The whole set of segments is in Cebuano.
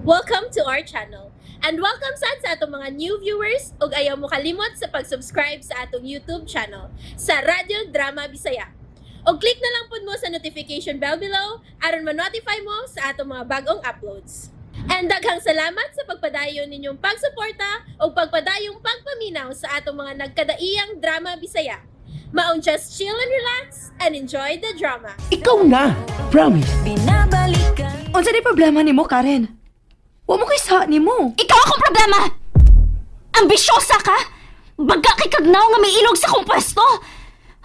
Welcome to our channel. And welcome sad sa atong mga new viewers ug ayaw mo kalimot sa pag-subscribe sa atong YouTube channel sa Radyo Drama Bisaya. Og click na lang pud mo sa notification bell below aron ma-notify mo sa atong mga bagong uploads. And daghang salamat sa pagpadayon ninyong pagsuporta ug pagpadayong pagpaminaw sa atong mga nagkadaiyang drama Bisaya. Maong just chill and relax and enjoy the drama. Ikaw na! Promise! Binabalikan. Unsa di problema nimo, Karen? Wa mo kay sa nimo. Ikaw akong problema! Ambisyosa ka! Baga kay kagnaw nga may ilog sa kong pwesto!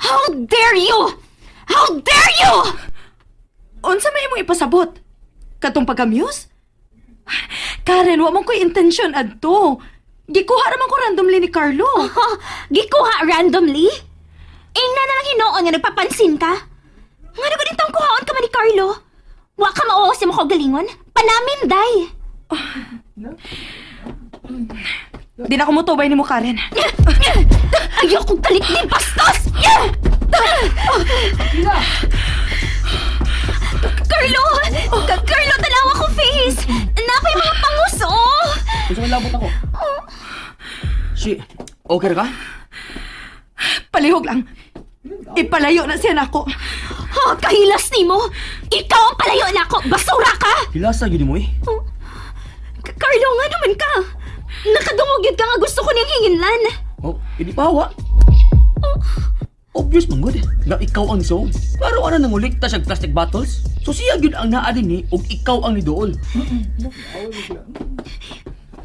How dare you! How dare you! Unsa may imong ipasabot? Katong pag-amuse? Karen, wa man ko'y intensyon adto. Gikuha ra man ko randomly ni Carlo. Oh, gikuha randomly? Ingna na lang hinoon nga nagpapansin ka. Nga na ganitong kuhaon ka man ni Carlo? Wa ka mauo sa mo galingon? Panamin, day! Di na ko motubay nimo, Karen. Ayokong talikdi, bastos! Carlo! Carlo, tanawa ko face! Napay mga panguso! Gusto ko labot ako. Si, okay ra ka? Palihog lang. Ipalayo na siya nako. Ha, kahilas nimo! Ikaw ang palayo na ako! Basura ka! Hilasa yun mo eh. Carlo, nga naman ka! Nakadungog yun ka nga gusto ko niyang hinginlan! Oh, hindi pa hawa. Obvious man gud nga ikaw ang song. Pero ano nangulikta siya og plastic bottles? So siya gyud ang naa din ni ug ikaw ang niduol.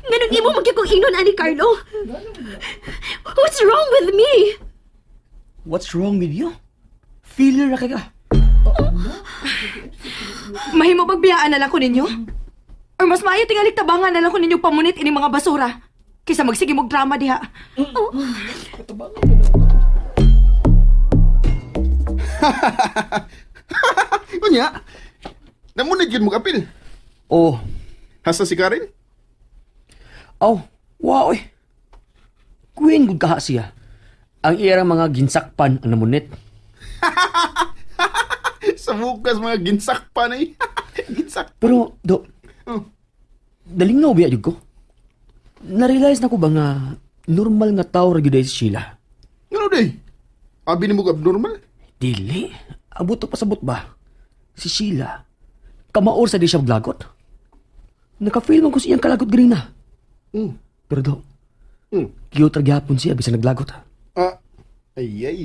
Ganun imo magyud kong ingnon ani Carlo! What's wrong with me? What's wrong with you? Feeler ra kay ka. Mahimo pagbiyaan na lang ko ninyo? Or mas maayo tingali tabangan na lang ko ninyo pamunit ini mga basura kaysa magsige mog drama diha. Unya, namunod yun mo kapil. Oh, Hasta si Karen? aw, wow eh. Queen gud kaha siya. Ang iyang mga ginsakpan ang namunit. Sa bukas mga ginsakpa na eh. Ginsak. Pero do, Oh. daling na ubiya jud ko. Na-realize na ko ba nga normal nga tao ra gyud ay si Sheila. Ano day? Abi ni mo abnormal? Dili. Abot to pasabot ba? Si Sheila, kamaor sa di siya maglagot. Naka-feel man ko sa iyang kalagot ganina. Pero do, cute ra gyapon siya bisan naglagot. Ah, ay ay.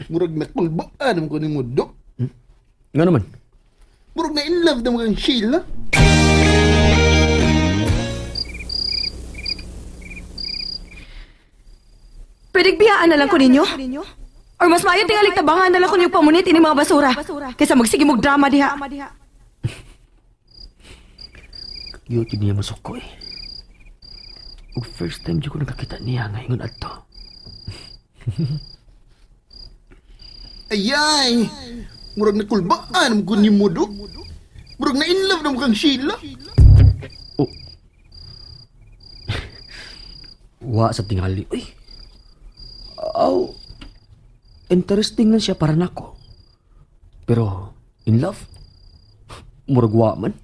Murag nakulbaan mo ko ni mo, do. Nga naman. Murag na in love na mo kang Sheila. Pwede biyaan na lang ko ninyo? Or mas maayo tingali tabangan na lang ko ninyo pamunit ini mga basura kaysa magsige mog drama diha. Cute yun niya masuko eh. Ug first time jud ko nakakita niya nga ingon adto. Ay ay. Murag nakulbaan mo ko ni mo, do. Murag na in love na mo kang Sheila. Oh. Wa sa tingali. Uy. Aw. Interesting lang siya para nako. Pero in love? Murag wa man.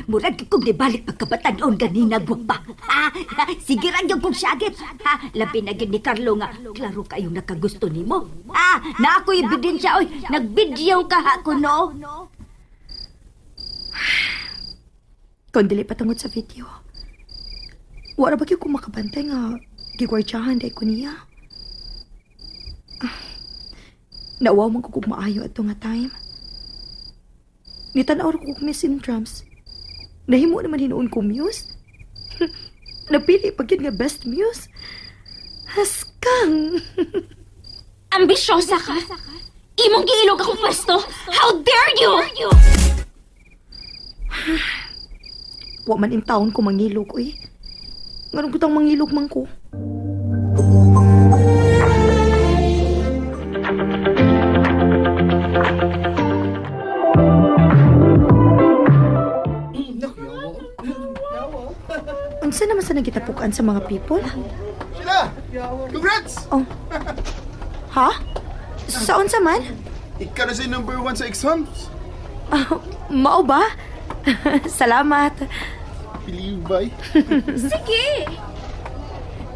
Murag kung nibalik pagkabatanon ganina gwapa. Ha? Sige ra gyud kong syagit. Ha? Labi na gyud ni Carlo nga klaro kayong nakagusto nimo. Ha? Na ako'y ebidensya oy, nagvideo ka ha kuno. Kung dili pa tungod sa video. Wala ba gyud ko makabantay nga gigwardyahan day ko niya? Ah, Nauwaw man ko kung maayo adto nga time. Nitanaw ra ko kung may syndromes. Nahimo naman hinuon ko muse. Napili pa gyud nga best muse. Haskang! Ambisyosa ka? Imong giilog akong pwesto? How dare you! Wa man in taon ko mangilog, uy. Nganong gutang mangilog man ko? Unsa naman sa nagitapukan sa mga people? Sheila! Congrats! Oh. Ha? Sa unsa man? Ikaw na si number one sa exams. Mao ba? Salamat. Believe ba? Sige!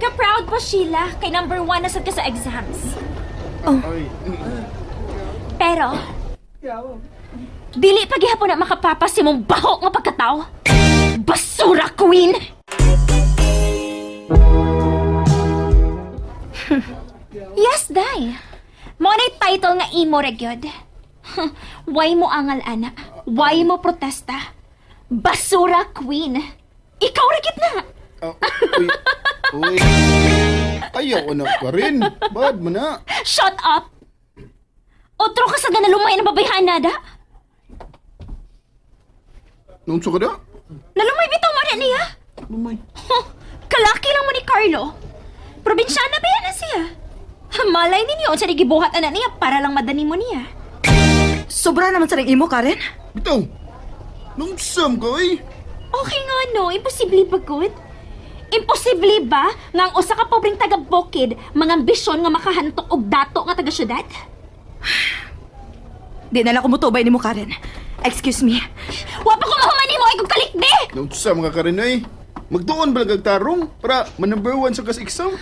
Ka-proud po, Sheila, kay number 1 na sad ka sa exams. Ay. Pero, dili pa gihapon na makapapas imong baho nga pagkatao. Basura, queen! Yes, day. Mo na title nga imo ra gyud. Why mo angal ana? Why mo protesta? Basura queen. Ikaw ra gyud na. Ah, uy. Uy. Ayaw ko na ka rin. Bad mo na. Shut up! Otro ka sa ganalumay na babayhan nada. Nung ka na? Nalumay bitaw mo na niya. Lumay. Huh, kalaki lang mo ni Carlo. Probinsyana ba yan na siya? Malay ninyo, unsa ni gibuhat ana niya para lang madani mo niya. Sobra naman sa ring imo, Karen. Bitaw. Nung sam ka eh. Okay nga no, imposible ba good? Imposible ba nga ang usa ka pobreng taga bukid mga ambisyon nga makahantok og dato nga taga syudad? Di na lang ko mutubay nimo, Karen. Excuse me. Wa pa ko mahuman nimo ay kog kalikdi. Nung sam ka ka rin eh. Magtuon ba lang tarong para ma-number 1 sa kas exam?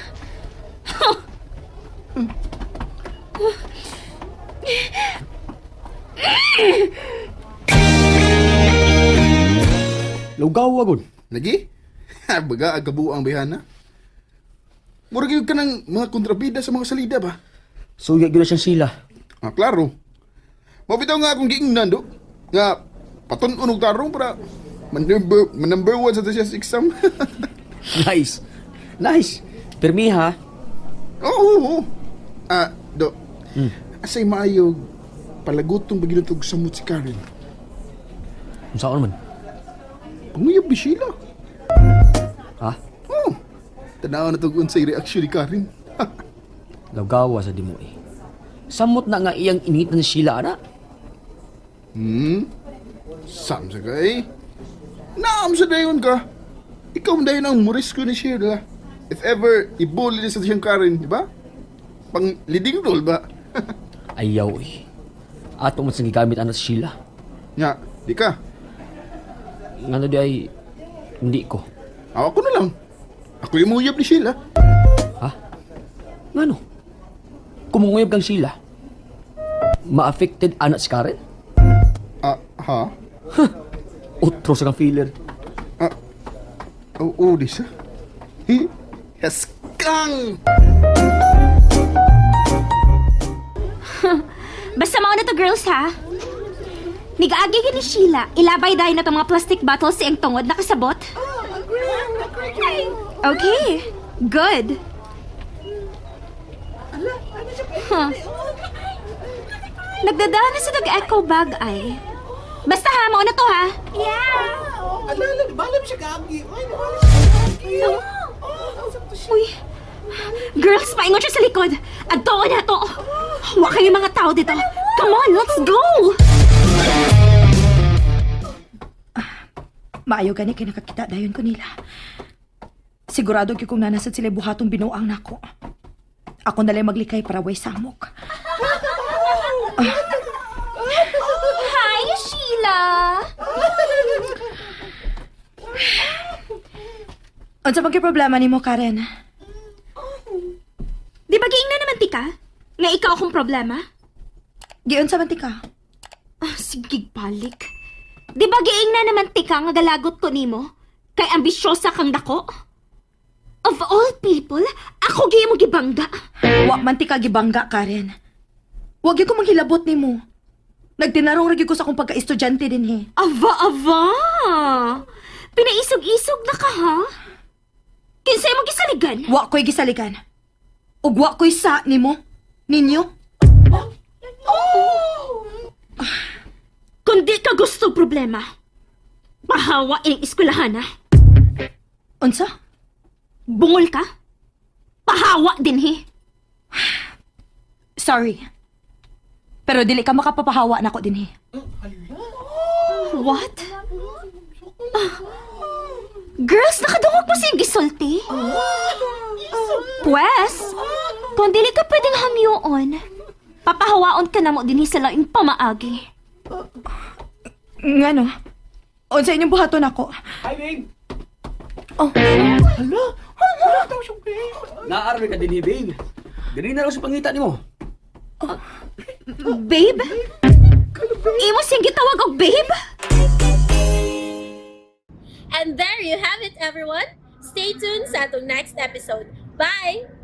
Lugaw agod. Lagi? Baga ang kabuang bayhana. Murag yun ka ng mga kontrabida sa mga salida ba? Suya gyud na siyang Sheila. Ah, klaro. Mabitaw nga akong giingnan do. Nga patun-on og tarong para man number 1 sa siya sa exam. Nice. Nice. Pirmi ha. Oo, oo, oo. Ah, do. Asay maayo palagutong baginatog samot si Karen. Unsaon man? Panguyab ni Sheila. Ha? Oh. Tanaw na tog unsay reaksyon ni Karen. Lawgawa sa dimo eh. Samot na nga iyang initan si Sheila ana. Sam sa ka eh. Naam sa dayon ka. Ikaw man dayon ang murisko ni Sheila. If ever ibuli ni sa siyang Karen, di ba? Pang leading role ba? Ayaw eh. Ato man sa gigamit ana si Sheila. Nga, di ka. Ngano di ay hindi ko. Ah, ako na lang. Ako yung muyab ni Sheila. Ha? Ngano? Kumunguyab kang Sheila. Ma-affected ana si Karen? Ah, ha? Otro sa kang feeler. Ah, oo, di siya. Hi, Haskang! Basta mao na to girls ha. Nigaagi gid ni Sheila, ilabay dayon na tong mga plastic bottles sa iyang tungod nakasabot. Okay, good. Huh. Nagdadaan na sa tag-echo bag ay. Basta ha, mao na to ha. Yeah. Uy. Girls, paingon siya sa likod. Adto na to. Wa kayo mga tao dito. Come on, let's go! Maayo gani kay nakakita dayon ko nila. Sigurado gyud kung nanasad sila buhatong binuang nako. Ako na lang maglikay para way samok. Hi, Sheila! Unsa man kay problema nimo, Karen? Di ba giingna naman tika? Nga ikaw akong problema? Giunsa man ti ka? Ah, sige, balik. Di ba giingna naman tika nga galagot ko nimo? Kay ambisyosa kang dako? Of all people, ako gi mo gibangga. Wa man ti ka gibangga, Karen. Wa gyud ko manghilabot nimo. Nagtinarong ra gyud ko sa akong pagka-estudyante dinhi. Ava, ava! Pinaisog-isog na ka, ha? Kinsay mo gisaligan? Wa ko'y gisaligan. Ug wa ko'y sa nimo. Ninyo? Kung di ka gusto problema, pahawa ang eskwelahan, ha? Unsa? Bungol ka? Pahawa din, he. Sorry. Pero dili ka makapapahawa nako dinhi. What? Ah. Girls, nakadungog mo siyang gisulti? Pwes, kung dili ka pwedeng hamyoon, papahawaon ka na mo din sa laing pamaagi. Ngano? Unsa inyong buhaton ako? Hi, babe. Oh. Hala, hala, tawag siya, babe. Naarmi ka din, babe. Dili na lang sa pangita nimo. Babe? Imo siyang gitawag og babe? And there you have it, everyone. Stay tuned sa atong next episode. Bye!